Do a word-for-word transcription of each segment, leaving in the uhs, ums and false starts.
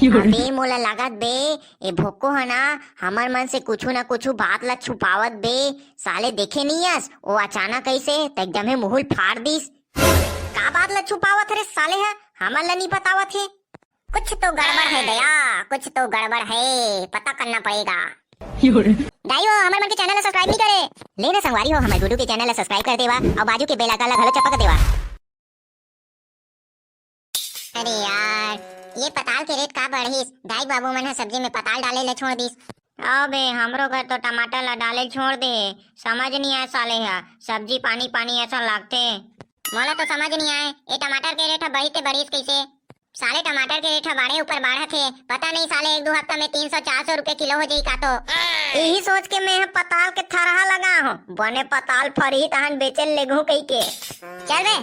अबे मोला लागत बे, ए भोको ह ना, हमर मन से कुछु ना कुछु बात ला छुपावत बे। साले देखे नइ अस, ओ अचानक अइसे त एकदम हे मुहुल फाड़ दिस। का बात ला छुपावत रे साले ह, हमन ला नइ बतावत हे। कुछ तो गड़बड़ है दया, कुछ तो गड़बड़ है, पता करना पड़ेगा। दाइयो, हमर मन के चैनल ला सब्सक्राइब नइ करे। ले ना संगवारी हो, हमर गुड्डू के चैनल ला सब्सक्राइब कर देवा अउ बाजू के बेल आइकन ला घलो चपक देवा। अरे यार, ये पताल के रेट का बढ़िस? दाई बाबू मन ह सब्जी में पताल डाले ला छोड़ दिस। अबे, हमरो घर तो टमाटर ला डाले छोड़ दे। समझ नइ आय साले ह, सब्जी पानी पानी असन लागथे। मोला तो समझ नइ आय, ए टमाटर के रेट ह बढ़िस ते बढ़िस कइसे? साले टमाटर के रेट ह बाढ़े ऊपर बाढ़त हे। पता नइ साले एक दू हफ्ता में तीन सौ चार सौ रुपए किलो हो जाही का तो। यही सोच के मैं ह पताल के थरहा लगा हूँ, बने पताल फरही तहन बेचे लेगहूँ कहिके। चल बे,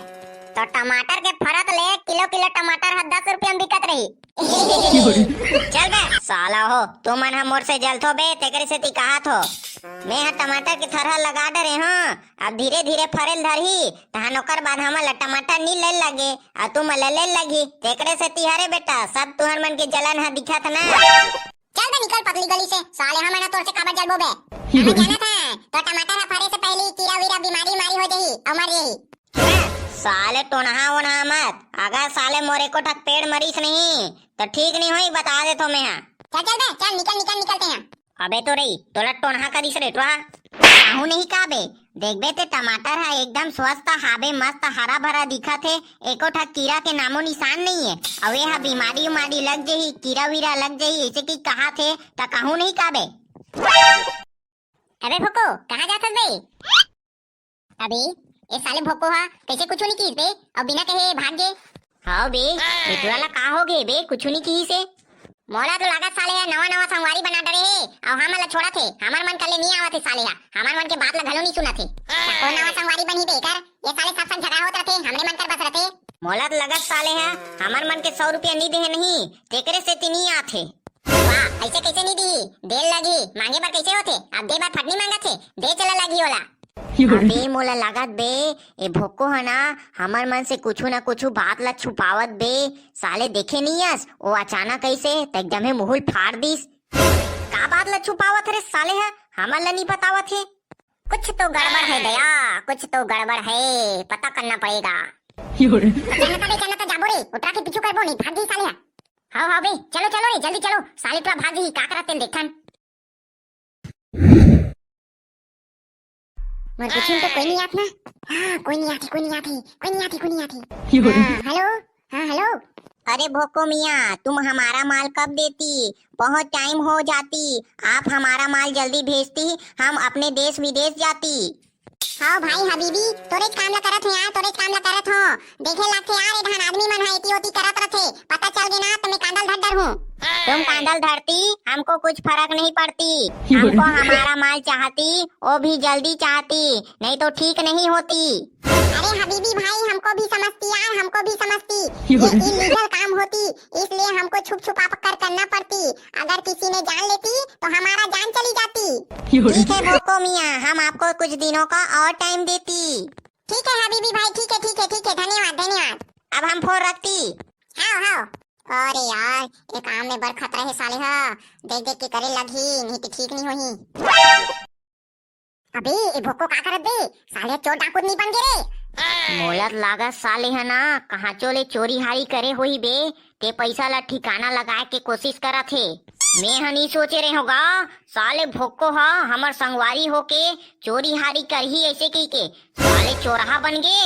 तो टमाटर के फरत ले किलो किलो टमाटर ह दस रुपया में बिकत रही। चल बे साला हो, तुमन ह मोर से जलथो बे, तेकरे सेती कहत हो। मैं ह टमाटर के थरहा लगा डरे हूँ, अब धीरे धीरे फरेल धरही, तहन ओकर बाद हमन ला टमाटर नी ले लगे, अउ तुमन ला ले लगही। तेकरे सेती हरे बेटा, सब तुहर मन के जलन ह दिखत ना। चल बे निकल पतली गली से, साले हमन ह तोर से काबर जलबो बे। हमन जानत हन, तो टमाटर ह फरे से पहली कीरा वीरा बीमारी उमारी हो जाही, अउ मर जाही। साले टोनहा ओनहा मत, अगर साले मोर एको ठक पेड़ मरिस नहीं, तो ठीक नहीं होही, बता देथो मैं ह। चल चल बे, चल निकल निकल निकल ते ह। अबे तो रही, तोला टोनहा करिस रे टोहा। कहूँ नहीं का बे, देखबे ते टमाटर ह एकदम स्वस्थ हाबे, मस्त हरा भरा दिखत हे, एको ठा कीरा के नामो निशान नहीं है। अउ ए ह बीमारी उमारी लग जही, कीरा वीरा लग जही, ऐसे की कहा थे, त कहूँ नहीं का बे। अबे भोको, कहाँ जात हस बे? अबे, ए साले भोको हा, कैसे कुछु नहीं किहिस बे? अउ बिना कहे भाग गे। हाँ बे, बिटुरा ला का हो गे बे, कुछु नहीं किहिस हे। मोला तो लागत साले हा नवा नवा संगवारी बना डरे हे, अउ हमन ला छोड़त हे, हमर मन कले नहीं आवत हे साले हा, हमर मन के बात ला घलो नहीं सुनत हे। त कोन नवा संगवारी बनही बे एकर? ये साले सब संग झगड़ा होत रथे, हमरे मन कर बस रथे। मोला तो लगत साले हा, हमर मन के सौ रुपया नहीं देहे नहीं, तेकरे सेती नहीं आत हे। वाह, ऐसे कैसे नहीं दी? देल लगी, मांगे बर कैसे होथे? अब दे बर फटनी मांगत हे, दे चला लगी ओला। अबे मोला लागत बे, ए भोको ह ना, हमर मन से कुछु ना कुछु बात ला छुपावत बे। साले देखे नहीं अस, ओ अचानक ऐसे त एकदम हे मुहुल फाड़ दिस। का बात ला छुपावत रे साले ह, हमन ला नहीं बतावत हे। कुछ तो गड़बड़ है दया, कुछ तो गड़बड़ है, पता करना पड़ेगा। चल ना त बे, चल ना त जाबो रे, ओटरा के पीछू करबो नहीं, भाग गई साले ह। हाव हाव बे, चलो चलो रे, जल्दी चलो, साले टुरा भाग गई, का करत तेन देखथन। मोर पीछू में तो कोई नहीं आत ना। हाँ, कोई नहीं आत हे, कोई नहीं आत हे, कोई नहीं आत हे, कोई नहीं आत हे। हाँ, हेलो, हाँ, हेलो। अरे भोको मियाँ, तुम हमारा माल कब देती? बहुत टाइम हो जाती, आप हमारा माल जल्दी भेजती, हम अपने देश विदेश जाती। हाँ भाई हबीबी, तोरेच काम ला करत हो यार, तोरेच काम ला करत हो। देखे लागथे यार, ए ढान आदमी मन ह एती ओती करत रथे, पता चल गे ना त मैं कांदल धर डरहूँ। तुम कांदल धरती, हमको कुछ फर्क नहीं पड़ती। हमको हमारा माल चाहती, वो भी जल्दी चाहती, नहीं तो ठीक नहीं होती। अरे हबीबी भाई, हमको भी समझती यार, हमको भी समझती। ये इलीगल काम होती, इसलिए हमको छुप छुपा कर करना पड़ती। अगर किसी ने जान लेती तो हमारा जान चली जाती। ठीक है भोको मियाँ, हम आपको कुछ दिनों का और टाइम देती। ठीक है हबीबी भाई, ठीक है, ठीक है, ठीक है, धन्यवाद, धन्यवाद। अब हम फोन रखती। हाँ, हाँ। अरे यार, ये काम में बड़ खतरा है साले हा, देख देख के करे लगही, नहीं तो ठीक नहीं होही। अबे, ए भोको का करत बे? साले चोर डाकू नहीं बन गे रे। मोला त लागत साले ह ना, कहाँ चोले चोरी हारी करे होही बे, ते पैसा ला ठिकाना लगाए के कोशिश करत हे। मैं ह नहीं सोचे रहे होगा, साले भोको ह हमर संगवारी होके चोरी हारी करही ऐसे कही के, साले चोरहा बन गे।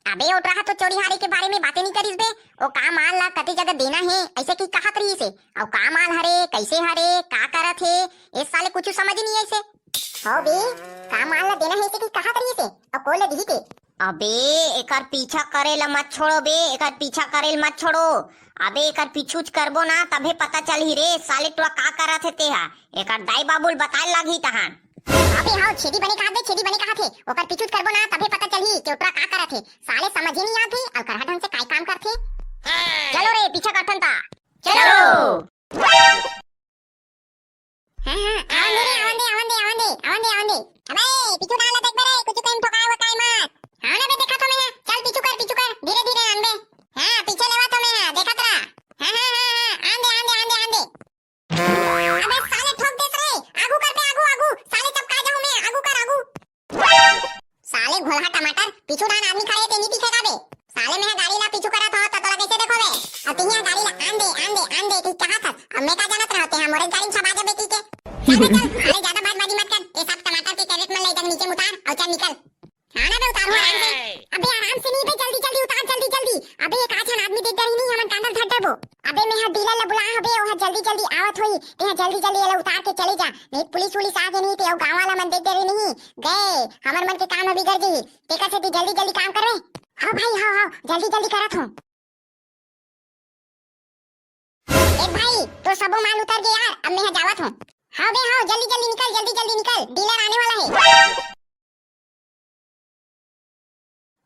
अबे, ओटरा ह तो चोरी हारी के बारे में बातें नहीं करिस बे। ओ का माल ला कते जगह देना हे, ऐसे की कहत रहिस हे। अउ का माल हरे, कैसे हरे, का करत हे, ए साले कुछ समझ नहीं ऐसे। हो बे, का माल ला देना हे, ऐसे की कहत रहिस हे। अउ कोले दिही के। अबे, एकर पीछा करे ला मत छोड़ो बे, एकर पीछा करे ला मत छोड़ो। अबे, एकर पीछूच करबो ना, तभे पता चलही रे, साले टुरा का करत हे तेहा। एकर दाई बाबू ल बताए लागही तहान। अबे हाँ, छेदी बने कहत हे, छेदी बने कहत हे। ओकर पीछूच करबो ना, तभे पता चलही के ओटरा का करत हे। साले समझ ही नहीं आत हे, अउ करहा ढंग से काय काम करथे। चलो रे, पीछा करथन ता। चलो। हाँ, हाँ, आवन दे रे, आवन दे, आवन दे, आवन दे, आवन दे, आवन दे। अबे, पीछू डाल देख बे रे, कुछ कहीं ठोकाए वोकाए मत। हाँ ना बे, देखा तो मैं, चल पीछू कर, पीछू कर, धीरे धीरे आन बे। हाँ, पीछे लेवा तो मैं, देखत रहा। हाँ, हाँ, हाँ, हाँ, आन दे, आन दे, आन दे, ठीक कहा था। अब मैं का जानत रहा, ते मोरे गाड़ी में छपा जाबे कहिके। चल बे, चल, अरे ज्यादा बातबाजी मत कर। ये सब टमाटर के कैरेट मन ले जाके नीचे में उतार अउ चल निकल। हाँ ना बे, उतारू आराम से। अबे आराम से नहीं बे, जल्दी जल्दी उतार, जल्दी जल्दी। अबे एक आध झन आदमी देख डरही नहीं, हमन कांदा ल धर डरबो। अबे मैं हा डीलर ला बुलाए हबे, ओहा जल्दी जल्दी आवत होही, ते हा जल्दी जल्दी एला उतार के चले जा, नहीं पुलिस वुलिस आ गे नहीं ते अउ गाँव वाला मन देख डरही नहीं, गए हमर मन के काम ह बिगड़ जही, तेकर सेती जल्दी जल्दी काम करबे। हव भाई, हव हव, जल्दी जल्दी करत हूँ। ए भाई, तोर सबो माल उतर गे यार, अब मैं हा जावत हूँ। हव बे हव, जल्दी जल्दी निकल, जल्दी जल्दी निकल, डीलर आने वाला है।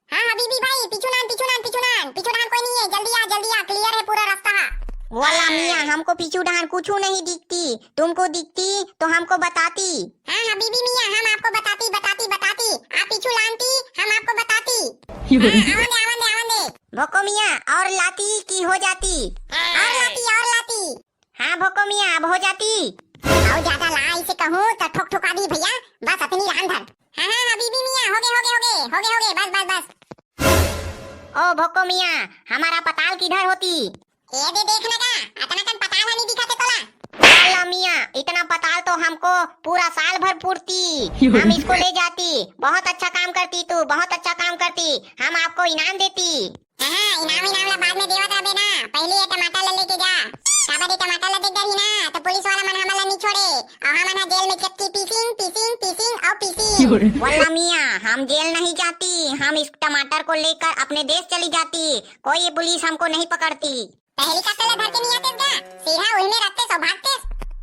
हाँ हबीबी भाई, पीछू नान, पीछू नान, पीछू नान, पीछू नान कोई नहीं है, जल्दी आ, जल्दी आ, क्लियर है पूरा रास्ता हा। वाला मियाँ, हमको पीछू डहार कुछू नहीं दिखती, तुमको दिखती तो हमको बताती। हाँ हबीबी मियाँ, हम आपको बताती, बताती, बताती, आप पीछू लानती, हम आपको बताती। हाँ, आवन दे, आवन दे, आवन दे। भोको मियाँ, और लाती की हो जाती? और लाती, और लाती। हाँ भोको मियाँ, अब हो जाती। अउ ज्यादा ला इसे कहूँ तो ठोक ठोका दी भैया, बस अतनी लान धर। हाँ हाँ हबीबी मियाँ, होगे होगे होगे होगे होगे, बस बस बस। ओ भोको मियाँ, हमारा पताल किधर होती? ये दे देख ना का, अतना कन पताल ह नहीं दिखा थे तोला? अल्ला मियाँ, इतना पताल तो हमको पूरा साल भर पूरती। हम इसको ले जाती। बहुत अच्छा काम करती तू, बहुत अच्छा काम करती। हम आपको इनाम देती। हाँ, इनाम इनाम ला बाद में देवत रहबे ना, पहले ये टमाटर ला लेके जा। काबर ये टमाटर ला देख डरही ना, तो पुलिस वाला मन हमन ला नहीं छोड़े, और हमन हा जेल में चपकी पीसिंग पीसिंग पीसिंग और पीसिंग। वल्ला मियाँ, हम जेल नहीं जाती, हम इस टमाटर को लेकर अपने देश चली जाती, कोई ये पुलिस हमको नहीं पकड़ती। तो हेलीकॉप्टर ला धर के नहीं आते का? सीधा उही में रहते सो भागते।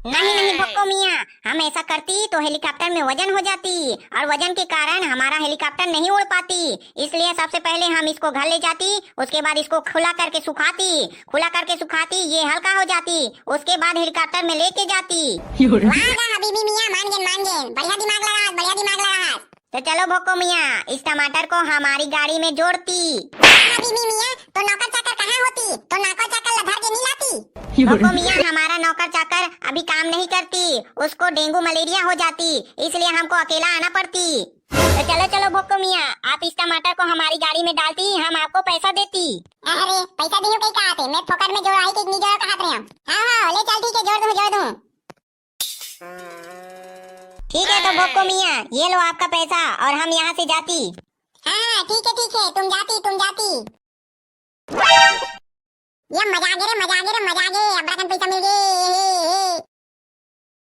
नहीं नहीं भक्को मियाँ, हम ऐसा करती तो हेलीकॉप्टर में वजन हो जाती और वजन के कारण हमारा हेलीकॉप्टर नहीं उड़ पाती, इसलिए सबसे पहले हम इसको घर ले जाती, उसके बाद इसको खुला करके सुखाती, खुला करके सुखाती, ये हल्का हो जाती, उसके बाद हेलीकॉप्टर में लेके जाती। वाह वाह हबीबी मियाँ, मान गेन मान गेन, बढ़िया दिमाग लगा, बढ़िया दिमाग लगा। तो चलो भोको मियाँ, इस टमाटर को हमारी गाड़ी में जोड़ती। हाँ हबीबी मियाँ, तो नौकर चाकर कहाँ होती? तो नौकर चाकर ला धर के नहीं लाती। भोको मियाँ, हमारा नौकर चाकर अभी काम नहीं करती, उसको डेंगू मलेरिया हो जाती, इसलिए हमको अकेला आना पड़ती। तो चलो चलो भोको मियाँ, आप इस टमाटर को हमारी गाड़ी में डालती, हम आपको पैसा देती। अरे पैसा दियो कहीं कहा थे, मैं फोकट में जोड़ाई के नहीं जोड़ा कहा थे हम। हाँ हाँ ले चल ठीक है, जोड़ दूँ जोड़ दूँ। ठीक है तो भोको मियाँ, ये लो आपका पैसा और हम यहाँ से जाती। हाँ हाँ ठीक है ठीक है, तुम जाती तुम जाती। ये मजा आ गया रे, मजा आ गया रे, मजा आ गया, अब रकम पैसा मिल गए।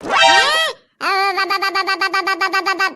हाँ? ओ, बा, बा, बा, बा, बा, बा, बा, बा, बा, बा।